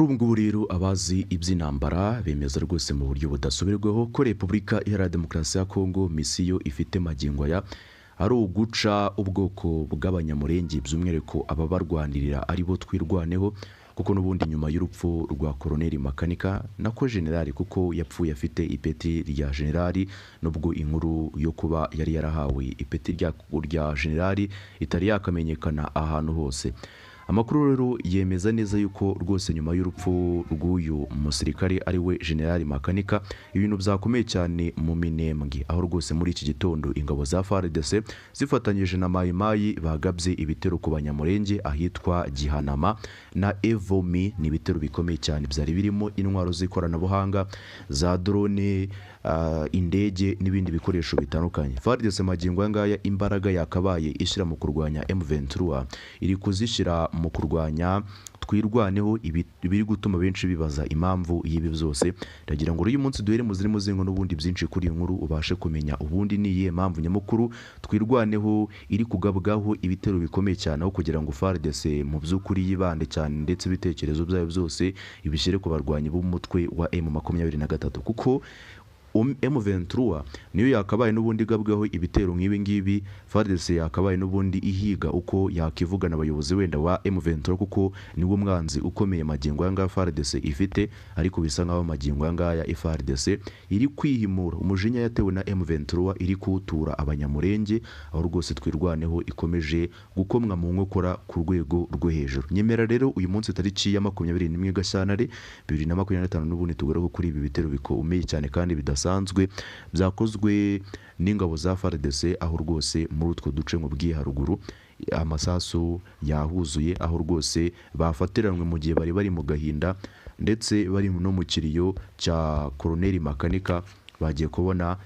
Kuri ubu ngubu rero abazi iby'intambara bemeza rwose mu buryo budasubirwaho ko Repubulika Iharanira Demokarasi ya Kongo misiyo ifite magingo aya ari uguca ubwoko bw'Abanyamurenge, by'umwihariko ababarwanirira ari bo Twirwaneho, kuko n'ubundi nyuma y'urupfu rwa Koloneli Makanika, nako generali, kuko yapfuye afite ipeti rya generali, nubwo inkuru yo kuba yari yarahawe ipeti rya generali itari yakamenyekana ahantu hose. Amakuru rero yemeza neza yuko rwose nyuma y'urupfu rw'uyu musirikare ari we Generali Makanika, ibintu byakomeye cyane mu Minembwe, aho rwose muri iki gitondo ingabo za FARDC zifatanyije na Mayi Mayi bagabye ibitero ku Banyamurenge ahitwa Gihanama na Evomi. Ni ibitero bikomeye cyane byari birimo intwaro z'ikoranabuhanga za drone, indege n'ibindi bikoresho bitandukanye. FARDC magingo aya ngaya imbaraga yakabaye ishyira mu kurwanya M23 iri kuzishyira mu kurwanya Twirwaneho, ibiri gutuma benshi bibaza impamvu y'ibi byose. Ndagira ngo uyu munsi duhere mu zirimo zingo n'ubundi byinshi kuri iyi nkuru, ubashe kumenya ubundi ni iyihe mpamvu nyamukuru Twirwaneho iri kugabwaho ibitero bikomeye cyane, aho kugira ngo FARDC mu by'ukuri yibande cyane ndetse ibitekerezo byayo byose ibishyire ku barwanyi b'umutwe wa M23, kuko M23 niyo yakabaye n'ubundi igabwaho ibitero nk'ibi ngibi. FARDC yakabaye n'ubundi ihiga uko yakivugana abayobozi wenda wa M23, kuko niwo mwanzi ukomeye magingo aya ngaya FARDC ifite, ariko bisa nkaho magingo aya ngaya FARDC iri kwihimura umujinya yatewe na M23, iri kuwutura Abanyamurenge, aho rwose Twirwaneho ikomeje gukomwa mu nkokora ku rwego rwo hejuru. Nyemera rero uyu munsi tariki ya 21 Gashyantare 2025 n'ubundi tugaruke kuri ibi bitero bikomeye cyane kandi bidasanzwe byakozwe n'ingabo za FARDC, aho rwose muri utwo duce mu bwiharuguru amasasu yahuzuye, aho rwose bafatiranwe mu gihe bari bari mu gahinda ndetse bari no mu kiriyo cya Koloneli Makanika. Bagiye kubona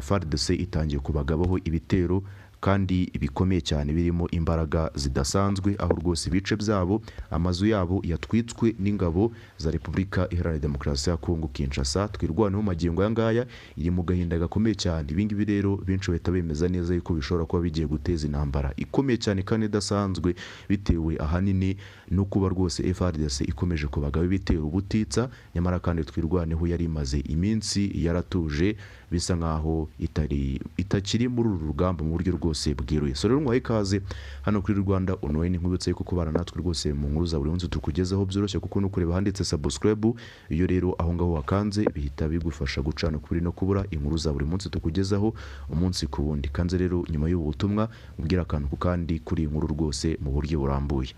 FARDC itangiye kubagabaho ibitero kandi bikomeye cyane birimo imbaraga zidasanzwe, aho rwose ibice byabo, amazu yabo yatwitswe n'ingabo za Repubulika Iharanira Demokarasi ya Kongo Kinshasa. Twirwaneho magingo aya ngaya iri mu gahinda gakomeye cyane. Ibi ngibi rero benshi bahita bemeza neza yuko bishobora kuba bigiye guteza intambara ikomeye cyane kandi idasanzwe, bitewe ahanini no kuba rwose FARDC ikomeje kubagaba ibitero ubutitsa, nyamara kandi Twirwaneho yari imaze iminsi yaratuje, bisa nkaho itakiri muri uru rugamba mu buryo rwose bweruye. So rero mwahe ikaze hano kuri Rwanda Online, nkubutse yuko kubana natwe rwose mu nkuru za buri munsi tukugezaho byoroshye, kuko no kureba handitse subscribe, iyo rero aho ngaho wakanze bihita bigufasha gucana kuri no kubura inkuru za buri munsi tukugezaho umunsi ku wundi. Kanze rero nyuma y'ubu butumwa ubwira akantu ku kandi kuri iyi nkuru rwose mu buryo burambuye.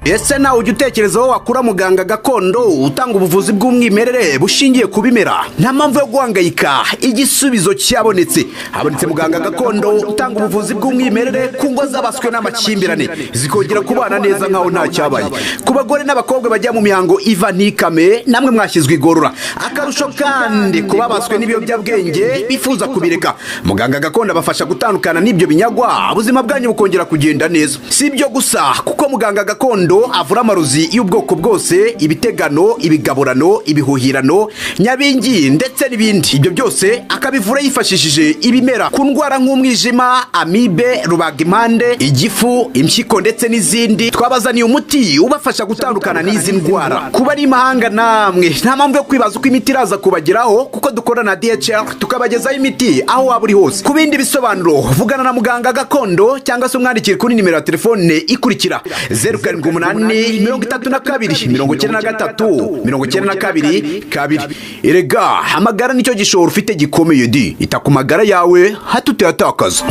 Ese nawe ujya utekereza aho wakura muganga gakondo utanga ubuvuzi bw'umwimerere bushingiye ku bimera? Nta mpamvu yo guhangayika, igisubizo cyabonetse. Habonetse muganga gakondo utanga ubuvuzi bw'umwimerere ku ngo zabaswe n'amakimbirane, zikongera kubana neza nkaho nta cyabaye. Ku bagore n'abakobwa bajya mu mihango iva ntikame, namwe mwashyizwe igorora. Akarusho kandi ku babaswe n'ibiyobyabwenge bifuza kubireka, muganga gakondo abafasha gutandukana n'ibyo binyagwa, ubuzima bwanyu bukongera kugenda neza. Si ibyo gusa, kuko muganga gakondo avura amarozi y'ubwoko bwose, ibitegano, ibigaburano, ibihuhirano, nyabingi ndetse n'ibindi. Ibyo byose akabivura yifashishije ibimera. Ku ndwara nk'umwijima, amibe, rubagimpande, igifu, impyiko ndetse n'izindi, twabazaniye umuti ubafasha gutandukana n'izi ndwara. Kuba ari imahanga namwe nta mpamvu yo kwibaza uko imiti iraza kubageraho, kuko dukora na DHL tukabagezaho imiti aho waba uri hose. Ku bindi bisobanuro vugana na muganga gakondo cyangwa se umwandikire kuri nimero ya telefone ikurikira: 078 32 93 92 2. Erega amagara nicyo gishoro ufite gikomeye, di ita ku magara yawe hato utayatakaza.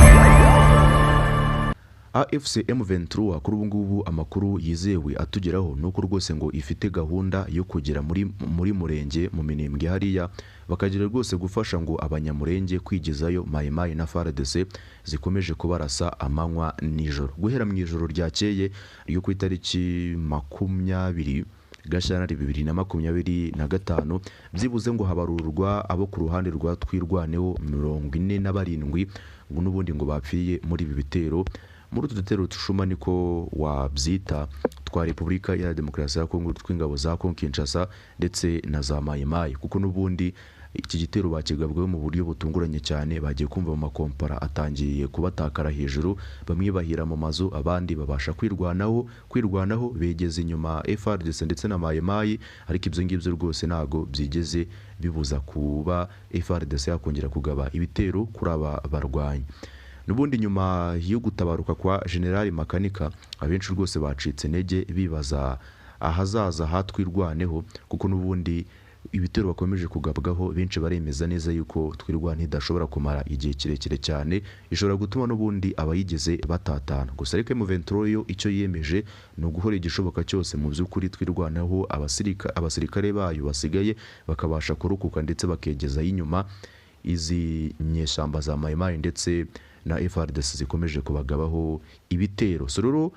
AFC M23 kuri ubu ngubu amakuru yizewe atugeraho nuko rwose ngo ifite gahunda yo kugera muri murenge mu Minembwe hariya, bakagira rwose gufasha ngo Abanyamurenge kwigezayo Mayi Mayi na FARDC zikomeje kubarasa amanywa nijoro. Guhera mu ijoro ryakeye ryo ku itariki 20 Gashyantare 2025, byibuze ngo habarurwa abo ku ruhande rwa Twirwaneho 47 ngo n'ubundi ngo bapfiriye muri ibi bitero, muri utu dutero tushuma niko wabyita, twa Repubulika Iharanira Demokarasi ya Kongo, tw'ingabo za Kongo Kinshasa ndetse na za Mayi Mayi, kuko n'ubundi Iki gitero bakigabweho mu buryo butunguranye cyane, bagiye kumva mu makompara atangiye kubatakara hejuru, bamwe bahira mu mazu, abandi babasha kwirwanaho begeza inyuma FARDC ndetse na Mayi-Mayi. Ariko ibyo ngibyo rwose ntago byigeze bibuza kuba FARDC yakongera kugaba ibitero kuri aba barwanyi. N'ubundi nyuma yo gutabaruka kwa General Makanika, abenshi rwose bacitse intege bibaza ahazaza hatwirwaneho, kuko n'ubundi ibitero bakomeje kugabwaho benshi baremeza neza yuko Twirwaneho idashobora kumara igihe kirekire cyane, ishobora gutuma n'ubundi abayigize batatana. Gusa ariko M23 yo icyo yiyemeje ni uguhora igishoboka cyose mu by'ukuri Twirwaneho abasirikare bayo basigaye bakabasha kurukuka ndetse bakegezayo inyuma izi nyeshyamba za Mayi-Mayi ndetse na FARDC zikomeje kubagabaho ibitero. So rero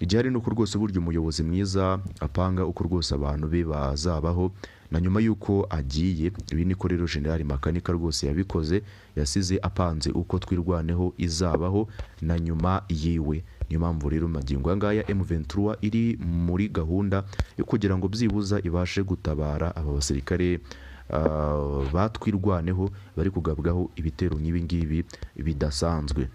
igihari ni uko rwose burya umuyobozi mwiza apanga uko rwose abantu be bazabaho na nyuma y'uko agiye. Ibi niko rero General Makanika rwose yabikoze, yasize apanze uko Twirwaneho izabaho na nyuma yiwe. Niyo mpamvu rero magingo aya ngaya M23 iri muri gahunda yo kugira ngo byibuza ibashe gutabara aba basirikare batwirwaneho bari kugabwaho ibitero nk'ibi ngibi bidasanzwe.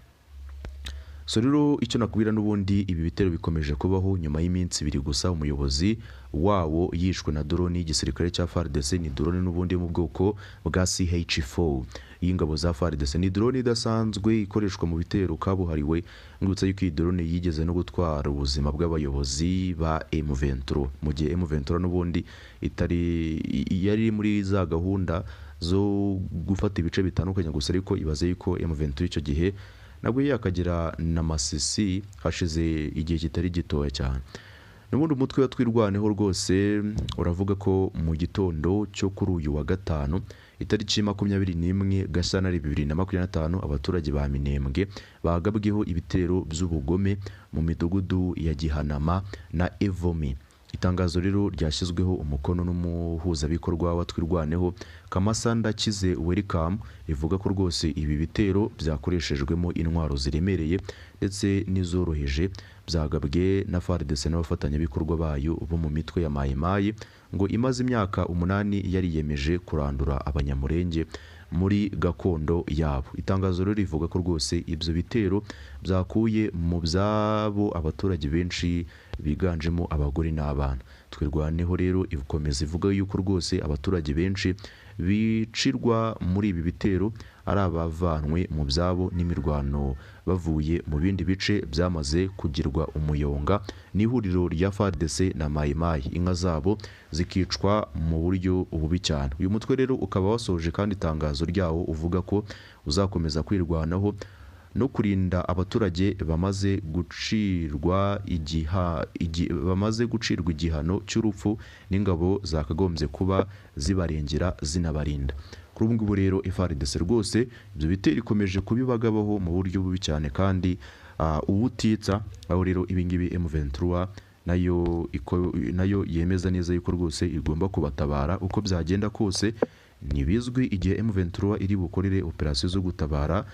So rero icyo nakubwira n'ubundi ibi bitero bikomeje kubaho nyuma y'iminsi ibiri gusa umuyobozi wawo yishwe na drone y'igisirikare cya FARDC. Ni drone n'ubundi mu bwoko bwa CH4 y'ingabo za FARDC. Ni drone idasanzwe ikoreshwa mu bitero kabuhariwe. Ngutse yuko iyi drone yigeze no gutwara ubuzima bw'abayobozi ba M23, mu gihe M23 n'ubundi itari yari muri za gahunda zo gufata ibice bitandukanye. Gusa ariko ibaze yuko M23 icyo gihe nabwo yakagira na Masisi hashize igihe kitari gitoya cyane. N'ubundi umutwe wa Twirwaneho rwose uravuga ko mu gitondo cyo kuri uyu wa gatanu itariki 21 Gashyantare 2025 abaturage ba Minembwe bagabweho ibitero by'ubugome mu midugudu ya Gihanama na Evomi. Itangazo rero ryashyizweho umukono n'umuhuzabikorwa wa Twirwaneho Kamasa Ndakize Welcome, rivuga ko rwose ibi bitero byakoreshejwemo intwaro ziremereye ndetse n'izoroheje, byagabwe na FARDC n'abafatanyabikorwa bayo bo mu mitwe ya Mayi-Mayi, ngo imaze imyaka 8 yariyemeje kurandura abanyamurenge muri gakondo yabo. Itangazo rero rivuga ko rwose ibyo bitero byakuye mu byabo abaturage benshi biganjemo abagore n'abana. Twirwaneho rero ikomeza ivuga yuko rwose abaturage benshi bicirwa muri ibi bitero ari abavanwe mu byabo n'imirwano bavuye mu bindi bice byamaze kugirwa umuyonga n'ihuriro rya FARDC na Mayi-Mayi, inka zabo zikicwa mu buryo bubi cyane. Uyu mutwe rero ukaba wasoje kandi itangazo ryawo uvuga ko uzakomeza kwirwanaho no kurinda abaturage bamaze gucirwa igihano cy'urupfu n'ingabo zakagombye kuba zibarengera zinabarinda. Kuri ubu ngubu rero FARDC rwose ibyo bitero ikomeje kubibagabaho mu buryo bubi cyane kandi ubutitsa, aho rero ibi ngibi M23 nayo yemeza neza yuko rwose igomba kubatabara uko byagenda kose. Ntibizwi igihe M23 iri bukorere operasiyo zo gutabara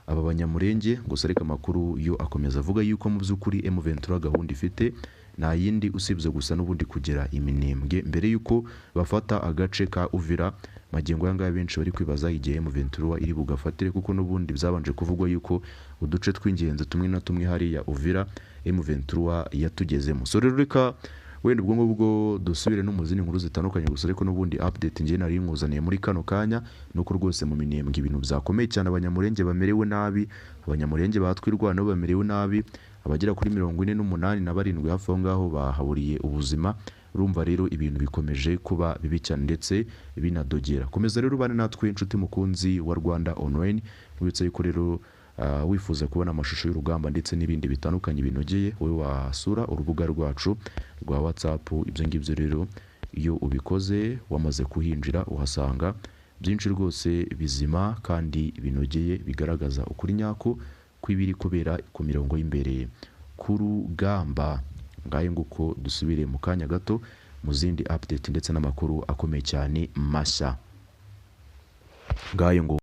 aba banyamurenge, gusa ariko amakuru yo akomeza avuga yuko mu by'ukuri M23 gahunda ifite nta yindi usibye gusa n'ubundi kugera iminembwe mbere yuko bafata agace ka Uvira. Magingo aya ngaya benshi bari kwibaza igihe M23 iri bugafatire, kuko n'ubundi byabanje kuvugwa yuko uduce tw'ingenzi tumwe na tumwe hariya Uvira M23 yatugezemo. So rero reka wenda ubwo ngubwo dusubire no mu zindi nkuru zitandukanye, gusa ariko n'ubundi update ngiye nari nkuzaniye muri kano kanya nuko rwose mu Minembwe ibintu byakomeye cyane, abanyamurenge bamerewe nabi, abanyamurenge batwirwanaho bamerewe nabi, abagera kuri 48 na 7 hafi aho ngaho bahaburiye ubuzima. Urumva rero ibintu bikomeje kuba bibi cyane ndetse binadogera. Komeza rero ubane natwe inshuti mukunzi wa Rwanda Online, wibutse yuko rero wifuza kubona amashusho y'urugamba ndetse n'ibindi bitandukanye binogeye, wowe wasura urubuga rwacu rwa WhatsApp. Ibyo ngibyo rero iyo ubikoze wamaze kuhinjira uhasanga byinshi rwose bizima kandi binogeye, bigaragaza ukuri nyako kw'ibiri kubera ku mirongo y'imbere ku rugamba. Ngahe nguko dusubire mu kanya gato mu zindi update ndetse n'amakuru akomeye cyane mashya. Ngahe ngo